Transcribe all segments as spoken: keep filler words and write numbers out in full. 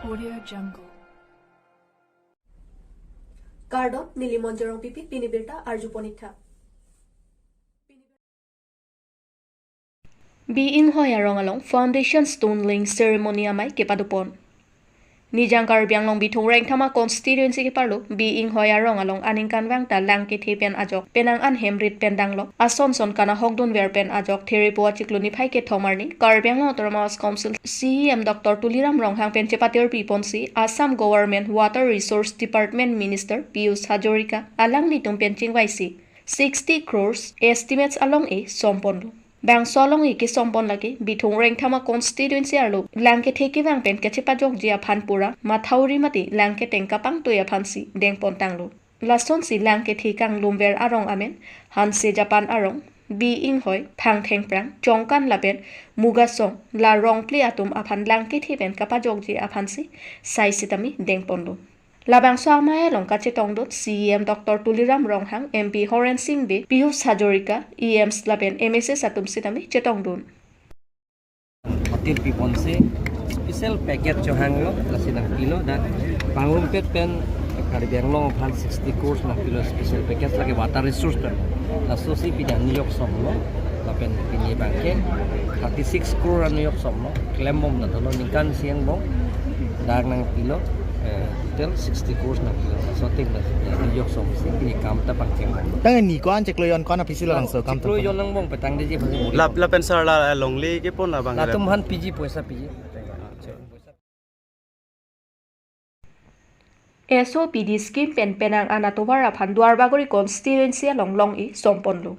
Audio Jungle. Kardom, neli Monjorong Pipi, pini birta arjupon ik tha. Bi Inghoi arong along foundation stone laying ceremony amei kepadopon. Nijang Karbi Anglong Bithung Rengthama constituency keparlo Bi Inghoi arong along aningkanvang ta lang kethe pen ajok penang an hem rit pen danglok ason son kanahok dunver pen ajok Therepo achiklo niphai kethom arni Karbi Anglong Autonomous Council C E M Doctor Tuliram Ronghang pen chepatirpi ponsi Assam Government Water Resource Department Minister Pijush Hazarika alanglitum pen chingvaisi sixty crores estimates along-e somponlo. Bangso along-e kesomponlake Bithung Rengthama constituency arlo lang kethe kevang pen kachepajokji aphan pura mathauri mate lang keteng kapangtui aphansi dengpontanglo. Lasonsi lang kethe kanglumver arong amen Hanse Japan arong, Bi Inghoi, Phangthengprang, Chongkan lapen Mugasong, la Rongple atum aphan lang kethe pen kapajokji aphansi sai sitame dengponlo. Labangso amei along kachetongdun C E M Doctor Tuliram Ronghang, M P Horen Sing Bey, Pijush Hazarika, E Ms lapen M S S atum sitame chetongdun. Hotel piponsi special package chohanglo, lasi nangpilo, dak pangrumpet pen Karbi Anglong aphan sixty crores nangpilo special package lake water resource pen. Lasosi pini anujok somlo, lapen pini abangke thirty six crore anujok somlo, klembom na dolo ningkan siang bom, dak nangpilo, eh, total sixty crores nangpilo, soting na anujok somsi pini kam ta pangcheng bom. Tang ni ko-an chiklo jon ko-an aphi si labangso kam ta chiklo jon nangbom petang deji aphansi muri. Lap, lapen sir la longle kepon labang. Latum aphan piji poisa piji. S O P D scheme pen penang an atovar aphan Duarbagori constituency along long-e somponlo.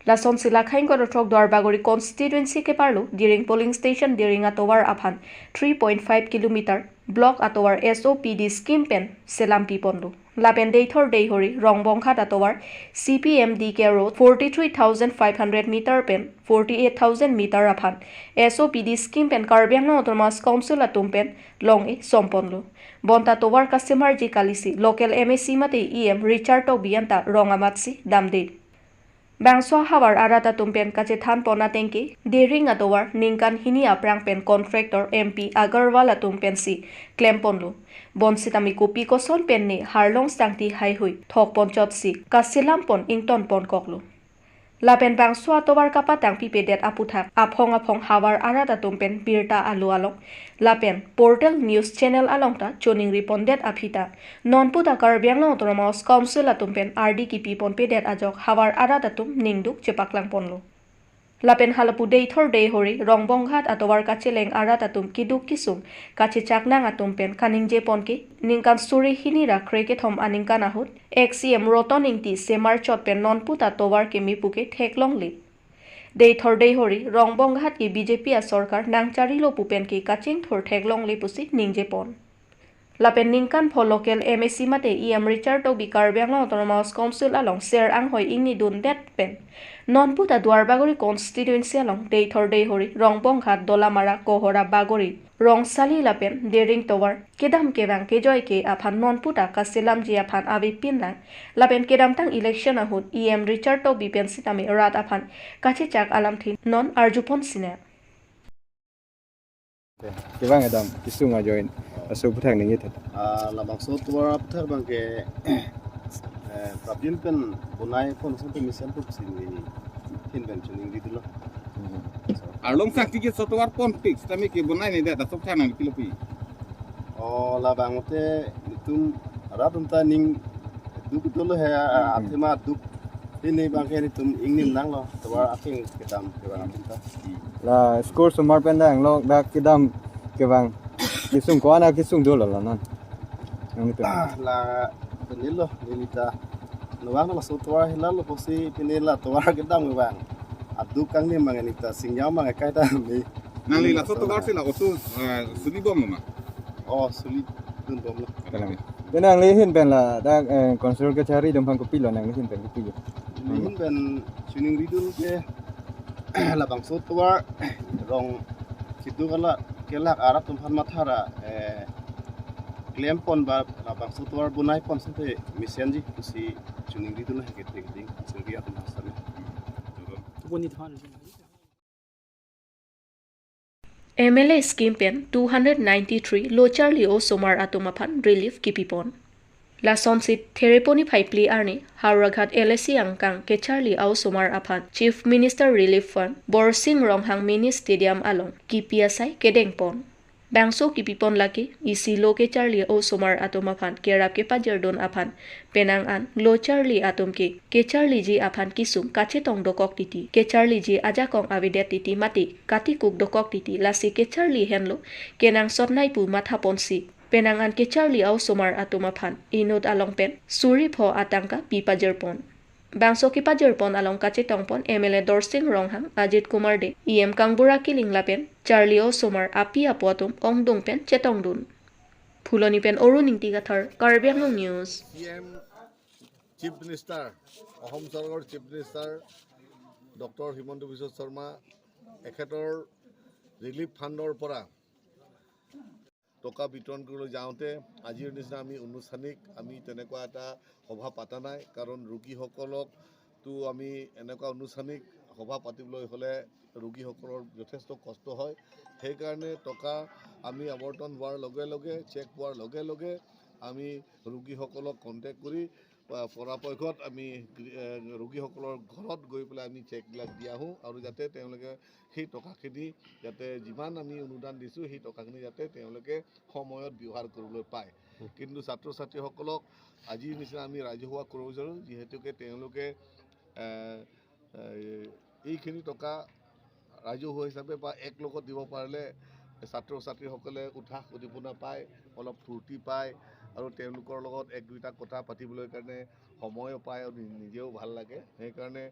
Lasonsi lakhai ingkoi ra throk Duarbagori constituency keparlo Diring polling station Diring atovar aphan three point five kilometer block atovar S O P D scheme pen selam piponlo. Lapen Deithor Deihori Rongbonghat atovar C P M D K road forty three thousand five hundred meter pen forty eight thousand meter aphan S O P D scheme pen Karbi Anglong Autonomous Council atum pen long-e somponlo. Bonta tovar kasemarji kalisi local M A C mate E M Richard Tokbi anta rong amatsi damde. Bangso havar arat atum pen kachethanpon atengke Diring atovar ningkan hini aphrang pen contractor M P Agarwal atum pensi klemponlo. Bonsitame kopi koson pen ne harlong sangti haihui thokponchotsi kaselampon ingtonponkoklo. Lapen bangso atovar kapatang pipedet aputhak aphong aphong havar arat atum pen birta alo along lapen portal news channel along ta choningripondet aphi ta nonputa Karbi Anglong Autonomous Council atum pen ardi kipiponpedet ajok havar arat atum ningduk chepaklangponlo. Lapen halapu Deithor Deihori Rongbonghat atovar kacheleng arat atum keduk kesung kachechak nang atum pen kaningjepon ke ningkan suri hini ra krekethom aningkan ahut ex C M Roton Engti semarchot pen nonputa tovar keme puke theklongle. Deithor Deihori Rongbonghat ke B J P asorkar nangcharilo pu pen ke kachingthur theklongle pusi ningjepon. Lapen ningkan pho local M A C mate E M Richard Tokbi Karbi Anglong Autonomous Council along ser anghoi ingni dundet pen nonputa Duarbagori constituency along Deithor Deihori Rongbonghat Dolamara Kohora Bagori Rongsali lapen Diring tovar kedam kevang kejoi ke aphan nonputa kaselamji aphan avepin lang lapen kedamtang election ahut E M Richard Tokbi pen sitame rat aphan kachechak alamthe non arjupon sina. Kevang kedam kesung ajoin aso aputhak ningje tha. Ah, labangso tovar aputhak abangke, eh, prapjin pen bonai pon asonte mesen pusi neli ahin pen choningri dolo. Arlong sangti ke so tovar pon fix, tame ke bonai nedet aso aputhak nangpilo pi. Oh, labang te netum rat atum ta ningduk dolo he, ah, hmm, athema duk. Pini abangke netum ingnim nanglo, tovar atheng kedam kevang atum ta. La school osomar pen dang lo, dak kedam kevang kesung ko-an akesung dolo la non. Nangtum. Ah, la pini lo, neli ta nuvang laso tovar hila lo pusi pini la tovar kedam kevang. Aduk kangnim abang neli ta singjam abang kaita me. Nangli laso tovar si la oso, eh, suli bom lo ma? Oh, suli dun bom lo. Tenang. Tenang, nangli ahin pen ladak, eh, council kachari atum aphan kopilo, nangli ahin pen kopilo? Neli ahin pen choningri dun ke labangso tovar rong keduk ala kelak arat atum aphan matha ra, eh, klempon ba labangso tovar bonaipon asonte mesenji pusi choningri dun he kethe keding choningri atum aphan sitame. Boni than. M L A scheme pen two hundred ninety-three lo charli osomar atum aphan relief kipipon. Lasonsi Thereponi phai phli arni Howraghat L A C angkang kecharli osomar aphan Chief Minister Relief Fund Borsing Ronghang Mini Stadium along kipi asai kedengpon. Bangso kipipon lake isi lo kecharli osomar atum aphan kerap kepajirdun aphan penang an lo charli atum ke kecharliji aphan kesung kachetong dokok titi, kecharliji ajakong avedet titi mate katikuk dokok titi, lasi kecharli henlo kenangsot nai pu mathaponsi penang an kecharli osomar atum aphan inut along pen suri pho atangka pipajirpon. Bangso kepajirpon along kachetongpon M L A Dorsing Ronghang, Ajit Kumar Dey, E M Kangbura Killing lapen charli osomar api apo atum ongdung pen chetongdun. Phuloni pen Arun Ingti Kathar, Karbi Anglong News. C M, chief minister, Assam চৰকাৰৰ chief minister doctor Himanta বিশ্ব শৰ্মা এখেতৰ ৰিলিফ ফাণ্ডৰ পৰা টকা বিতৰণ কৰিবলৈ যাওঁতে আজিৰ নিচিনা আমি আনুষ্ঠানিক আমি তেনেকুৱা এটা সভা পতা নাই, কাৰণ ৰোগীসকলকতো আমি এনেকুৱা আনুষ্ঠানিক সভা পাতিবলৈ হ'লে ৰোগীসকলৰ যথেষ্ট কষ্ট হয়। সেইকাৰণে টকা আমি আৱৰ্তন হোৱাৰ লগে লগে, চেক পোৱাৰ লগে লগে আমি ৰোগীসকলক কণ্টেক্ট কৰি, আ, পৰাপক্ষত আমি, এ, ৰোগীসকলৰ ঘৰত গৈ পেলাই আমি চেকবিলাক দি আহোঁ আৰু যাতে তেওঁলোকে সেই টকাখিনি যাতে যিমান আমি অনুদান দিছোঁ, সেই টকাখিনি যাতে তেওঁলোকে সময়ত ব্যৱহাৰ কৰিবলৈ পায়। কিন্তু ছাত্ৰ ছাত্ৰীসকলক আজিৰ নিচিনা আমি ৰাজহুৱা কৰিব বিচাৰোঁ, যিহেতুকে তেওঁলোকে, এ, এ, এইখিনি টকা ৰাজহুৱা হিচাপে বা এক লগত দিব পাৰিলে ছাত্ৰ ছাত্ৰীসকলে উৎসাহ উদ্দীপনা পায়, অলপ ফূৰ্তি পায় আৰু তেওঁলোকৰ লগত এক দুইটা কথা পাতিবলৈ কাৰণে সময়ো পায় আৰু নি-, নিজেও ভাল লাগে। সেইকাৰণে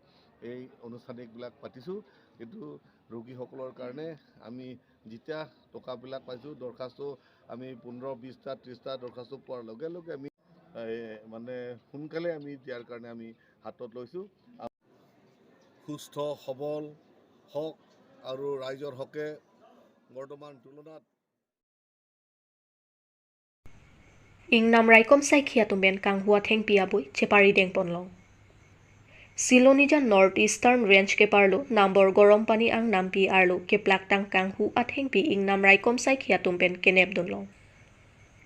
এই অনুষ্ঠান এইবিলাক পাতিছোঁ। কিন্তু ৰোগীসকলৰ কাৰণে আমি যেতিয়া টকাবিলাক পাইছোঁ, দৰখাস্ত আমি পোন্ধৰ, বিশটা, ত্ৰিশটা দৰখাস্ত পোৱাৰ লগে লগে আমি, এ, মানে সোনকালে আমি দিয়াৰ কাৰণে আমি হাতত লৈছোঁ। সুস্থ সবল হওক আৰু ৰাইজৰ হকে বৰ্তমান তুলনাত Ingnam raikom saikhi atum pen kanghu athengpi abui chepari dengponlong. Silonijan North Eastern Range keparlo Nambor Gorompani angnampi arlo keplaktang kanghu athengpi ingnam raikom saikhi atum pen kenepdunlong.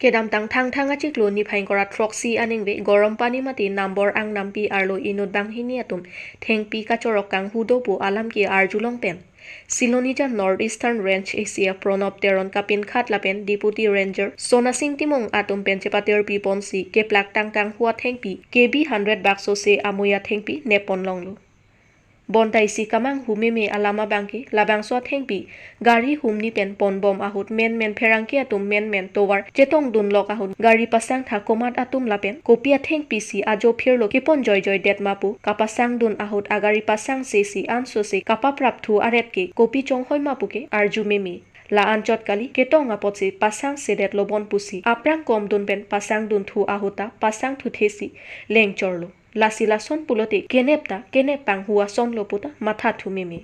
Kedamtang Thangthang achiklo niphai ingkoi ra throksi aningve Gorompani mate Nambor angnampi arlo inut banghini atum thengpi kachorok kanghu do pu alam ke arjulong pen Silonijan North Eastern Range A C F Pranab Teron kapinkhat lapen Deputy Ranger Sonasing Timung atum pen chepatirpiponsi keplaktang kanghu athengpi K B hundred bakso se amui athengpi nepponlonglo. Bonta isi kamanghu meme alam abangke labangso athengpi gari humni pen ponbom ahut menmen pherangke atum menmen tovar chetongdunlok ahut gari pasangtha komat atum lapen kopi athengpisi ajo phirlo kepon joijoi detma pu kapasangdun ahut agari pasangsesi ansose kapaprapthu aret ke kopi chonghoima pu ke arju meme. La anchot kali ketong apotsi pasangsedetlo bon pusi aphrang komdun pen pasangdunthu ahut ta pasangthuthesi lengchorlo. Lasi lason pulote kenep ta kenep panghu asonlo puta mathathu meme.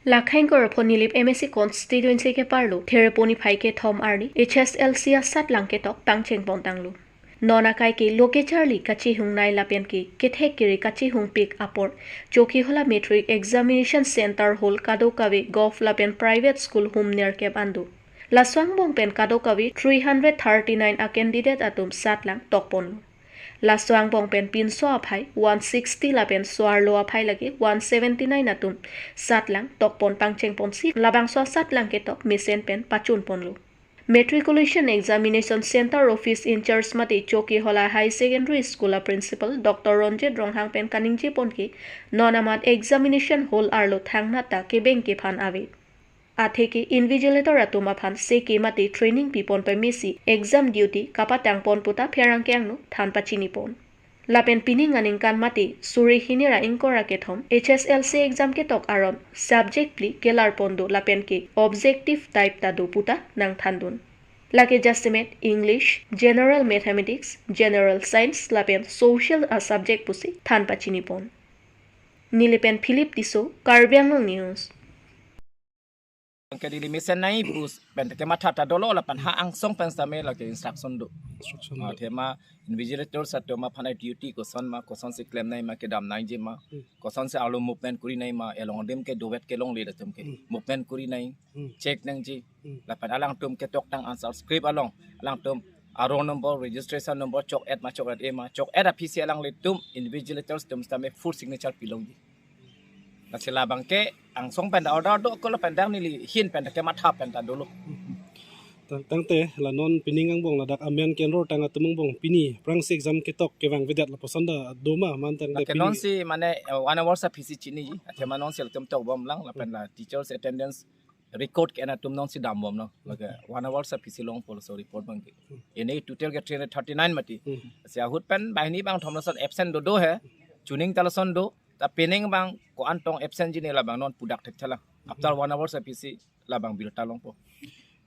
Lakhaing Korpho Nilip M A C constituency keparlo Thereponi phai kethom arni H S L C asatlang ketok pangchengpontanglo. Non akai ke lo kecharli kachihungnei lapen ke kethek kere kachihungpik apor Chokihola Matric Examination Center Hall kadokave govt lapen private school humner kep an do. Laso angbong pen kadokave three hundred thirty-nine a candidate atum satlang tokponlo. Laso angbong pen pinso aphai one sixty lapen so-arlo aphai lake one seventy-nine atum satlang tokpon pangchengponsi labangso asatlang ketok mesen pen pachunponlo. Matriculation Examination Center Office in-charge mate Chokihola High Secondary School a Principal Doctor Ronjit Ronghang pen kaningjepon ke non amat examination hall arlo thangnat ta kebeng kephan ave. Atheke invigilator atum aphan seke mate training pipon pemesi exam duty kapatangpon puta pherangke angno than pachinipon. Lapen pining aningkan mate suri hini ra ingkoi ra kethom H S L C exam ketok aron subject phli kelarpon do lapen ke objective type ta do puta nangthandun. Lake jasemet English, General Mathematics, General Science lapen Social a subject pusi than pachinipon. Neli pen Philip Tisso, Karbi Anglong News. Ke neli mesen nai pu pen kematha ta dolo lapen ha angsong pen sitame lake instruction do. Instruction. Ah, athema invigilators atum aphan duty koson ma, kosonsi klem nangji ma, kedam nangji ma, Hmm. kosonsi arlo movement kuri nangji ma, along adim ke dovet kelongle atum ke Hmm. movement kuri nangji, Hmm. check nangji. Hmm. Lapen alangtum ketoktang answer script along, alangtum a-roll number, registration number chok-et ma, chok-et-e ma, chok-et aphisi alanglitum invigilators atum sitame full signature pilongji. Lasi labang ke angsong pen ta order do, ko lapen dak neli ahin pen ta kematha pen ta dolo. Tang, tangte la non pining angbong ladak amen ke enroll tang atum angbong pini aphrangsi exam ketok kevang vedet lapuson ta do ma, man tangte Lake pini. Nonsi mane, eh, one hour sa aphisi chiniji. Athema nonsi latum tokbomlang lapen la teachers attendance record ke-en atum nonsi dambomlo. Lake one hour sa aphisi longpo laso report abang ke. Ini total ke three hundred thirty-nine mati. Hmm. Si ahut pen banghini bangthom lason absent do do he. Chuning ta lason do. Ta penang abang ko-an tong absentji ne labang non pudak thekthelang. After one hour sa aphisi labang birta longpo.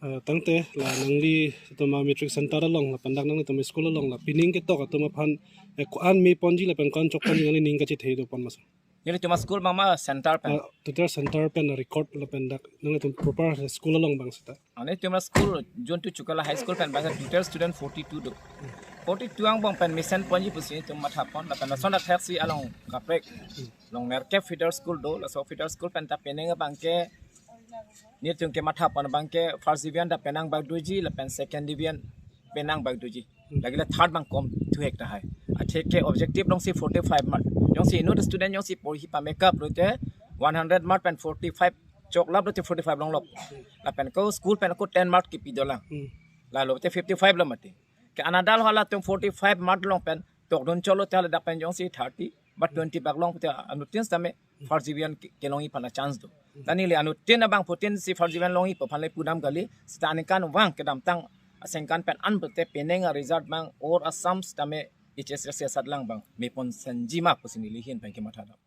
Ah, tangte la nangli atum a-matric center along lapen dak nanglitum school along la pining ketok atum aphan, eh, ko-an meponji lapen ko-an chokponji nangli ning kachethei do pon ma sir? Nelitum a-school abang ma center pen. Ah, total center pen record lapen dak nanglitum proper school along abang seta. Nelitum a-school John two Chukala High School pen bangke total student forty-two do. Forty-two angbong pen mesenponji pusi nelitum mathapon lapen lason athaksi along kaprek along nerkep feeder school do, laso feeder school pen ta penang abang ke nelitum kemathapon abang ke first division ta penang bak doji lapen second division penang bak doji. Lagile third abang kom thuhek tahai. Atheke objective alongsi forty-five mark. Jongsi inut student jongsi porhi pamekap lote one hundred mark pen forty-five choklap lote forty-five longlok. Lapen ko school pen ko ten mark kipi dolang. Hmm. Lalo te fifty-five lo mati. Ke anadal halatum forty-five mark long pen tokdun cholo te hala dak pen jongsi thirty ba twenty bak long te anuttin sitame first division ke-, kelongji aphan a-chance do. Ta neli anuttin abangphutin si first division longji pu aphan le pudam kali, sita aningkanvang kedamtang asengkan pen an pute penang a-result abang or Assam sitame H S L C asatlang abang meponsenji ma pusi neli ahin pen kematha dam.